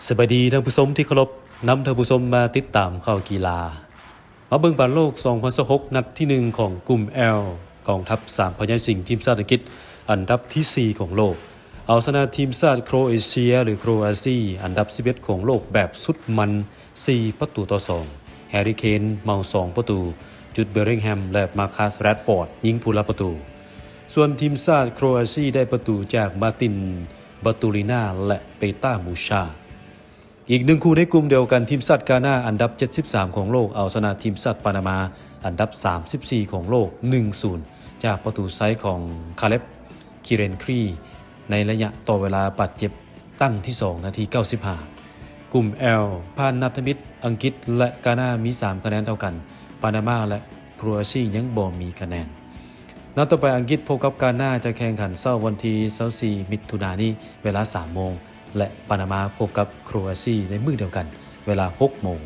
ສະບາຍດີທ່ານຜູ້ຊົມທີ່ເຄົາລົບ, ນຳທ່ານຜູ້ຊົມມາຕິດຕາມຂ່າວກິລາ. ມາເບິ່ງບານໂລກສອງພັນຊາວຫົກ ນັດທີໜຶ່ງຂອງກຸ່ມ L ກອງທັບສາມພະຍາສິງທີມຊາດອັງກິດອັນດັບທີສີ່ຂອງໂລກ ເອົາຊະນະທີມຊາດໂຄຣເອເຊຍ ຫຼື ໂຄຣອາຊີ ອັນດັບສິບເອັດຂອງໂລກແບບສຸດມັນ ສີ່ປະຕູຕໍ່ສອງ. ແຮຣີເຄນເມົາສອງປະຕູ, ຈູດເບລິງແຮມ ແລະ ມາຄັສ ແຣດຟອດ ຍິງຜູ້ລະປະຕູ. ສ່ວນທີມຊາດໂຄຣອາຊີໄດ້ປະຕູຈາກມາຕິນ ບາຕູລີນາ ແລະ ເປຕາ ມູຊາ. ອີກໜຶ່ງຄູ່ໃນກຸ່ມດຽວກັນ, ທີມຊາດການາ ອັນດັບເຈັດສິບສາມຂອງໂລກ ເອົາຊະນະທີມຊາດປານາມາ ອັນດັບສາມສິບສີ່ຂອງໂລກ ໜຶ່ງສູນ ຈາກປະຕູໄຊຂອງຄາເລັບ ຄີເຣນຄຣີ ໃນໄລຍະຕໍ່ເວລາບາດເຈັບ ຕັ້ງທີສອງ ນາທີເກົ້າສິບຫ້າ. ກຸ່ມ L ຜ່ານນັດທະມິດ ອັງກິດ ແລະ ການາມີສາມຄະແນນເທົ່າກັນ, ປານາມາ ແລະ ໂຄຣອາຊີຍັງບໍ່ມີຄະແນນ. ນັດຕໍ່ໄປ ອັງກິດພົບກັບການາ ຈະແຂ່ງຂັນເຊົ້າວັນທີຊາວສີ່ ມິຖຸນານີ້ ເວລາສາມໂມງ ແລະ ປານາມາພົບກັບໂຄຣອາຊີໃນມື້ດຽວກັນ ເວລາຫົກໂມງ.